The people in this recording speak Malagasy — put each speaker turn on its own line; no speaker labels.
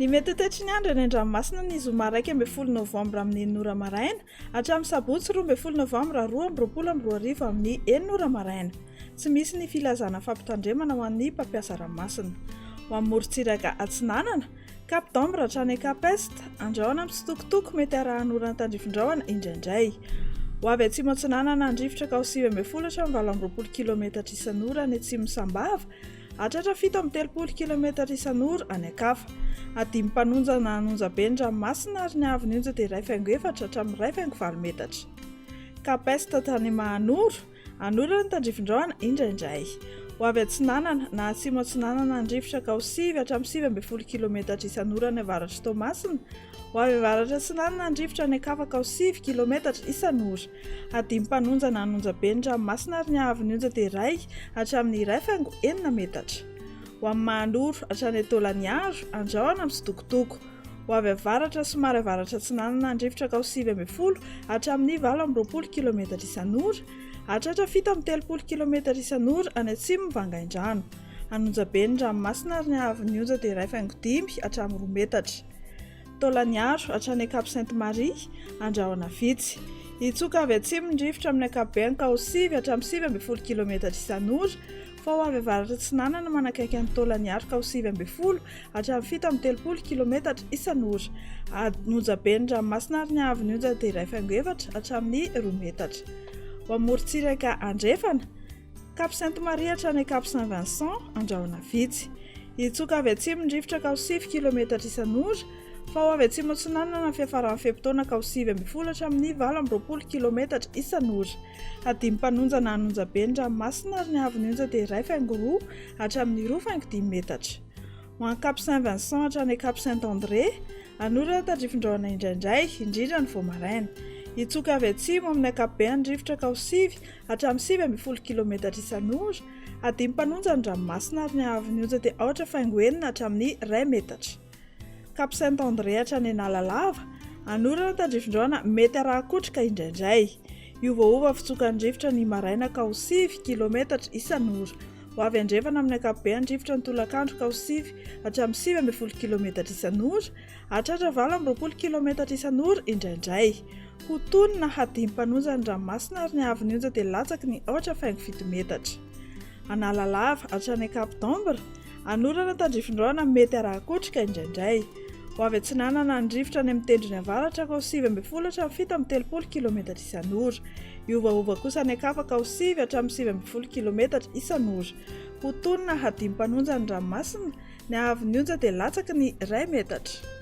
Ny mety ho toetry ny andro any an-dranomasina ny zoma 11 novambra amin'ny 6 ora maraina hatramin'ny sabotsy 12 novambra 2022 amin'ny 6 ora maraina. Tsy misy ny filazana fampitandremana ho an'ny mpampiasa ranomasina. Ho an'ny morontsiraka atsinanana, Cap d'Ambre hatrany Cap Est, andrahona mitsitokotoko mety arahan'orana tandrifin-drahona indraindray. Ho avy atsimo atsinanana handrivotra ka ho 19 hatramin'ny 28 kilometatra isan'ora any atsimon'i Sambava, Hahatratra 37 kilometatra isan'ora any an-kafa. Hadimy mpanonja na hanonja be ny ranomasina ary ny haavon'ny onja dia 1,4 hatramin'ny 1,8 metatra. Cap Est tany Mahanoro, Anorana ny tandrifin-drahona indraindray. Ho avy atsinanana na atsimo atsinanana handrivotra ka ho 9 hatramin'ny 19 kilometatra isan'ora any avaratr'i Toamasina, Ho avy avaratra atsinanana ny rivotra any an-kafa ka ho 9 kilometatra isan'ora. Hadimy mpanonja na hanonja be ny ranomasina ary ny haavon'ny onja dia iray hatramin'ny 1,6 metatra. Ho amin'ny Mahanoro hatrany Taolagnaro, Andrahona mitsitokotoko. Ho avy avaratra somary avaratra atsinanana ny rivotra ka ho 19 hatramin'ny 28 kilometatra isan'ora, hahatratra 37 kilometatra isan'ora any atsimon'i Vangaindrano. Hanonja be ny ranomasina ary ny haavon'ny onja dia 1,5 hatramin'ny 2 metatra. Taolagnaro hatrany Cap Sainte Marie, andrahona vitsy. Hitsoka avy atsimo ny rivotra amin'ny ankapobeny ka ho 9 hatramin'ny 19 kilometatra isan'ora, fa ho avy avaratra atsinanana manakaiky an'i Taolagnaro ka ho 19 hatramin'ny 37 kilometatra isan'ora. Hanonja be ny ranomasina ary ny haavon'ny onja dia 1,4 hatramin'ny 2 metatra. Ho amorontsiraka andrefana, Cap Sainte Marie hatrany Cap Saint Vincent, andrahona vitsy. Hitsoka avy atsimo ny rivotra ka ho 9 kilometatra isan'ora, fa ho avy atsimo atsinanana ny fiafaran'ny fe-potoana ka ho 19 hatramin'ny 28 kilometatra isan'ora. Hadimy mpanonja na hanonja be ny ranomasina ary ny haavon'ny onja dia 1,2 hatramin'ny 2,5 metatra. Ho an'i Cap Saint Vincent hatrany Cap Saint André, hanorana tandrifin-drahona indraindray, indrindra ny vao maraina. Hitsoka avy atsimo amin'ny ankapobeny ny rivotra ka ho 9 hatramin'ny 19 kilometatra isan'ora, hadimy mpanonja ny ranomasina ary ny haavon'ny onja dia aotra faingo enina hatramin'ny iray metatra. Cap Saint André hatrany Analalava, hanorana tandrifin-drahona mety arahan-kotroka indraindray. Hiovaova fitsokan'ny rivotra ny maraina ka ho 9 kilometatra isan'ora. Ho avy andrefana amin'ny ankapobeny ny rivotra ny tolakandro ka ho 9 hatramin'ny 19 kilometatra isan'ora, hahatratra 28 kilometatra isan'ora indraindray. Ho tony na hadimy mpanonja ny ranomasina ary ny haavon'ny onja dia latsaky ny aotra faingo fito metatra. Analalava, hatrany Cap d'Ambre, hanorana tandrifin-drahona mety arahan-kotroka indraindray. Ho avy atsinanana ny rivotra any amin'ny tendrony avaratra ka ho 19 hatramin'ny 37 kilometatra isan'ora. Hiovaova kosa any an-kafa ka ho 9 hatramin'ny 19 kilometatra isan'ora. Ho tony na hadimy mpanonja ny ranomasina, ny haavon'ny onja dia latsaky ny iray metatra.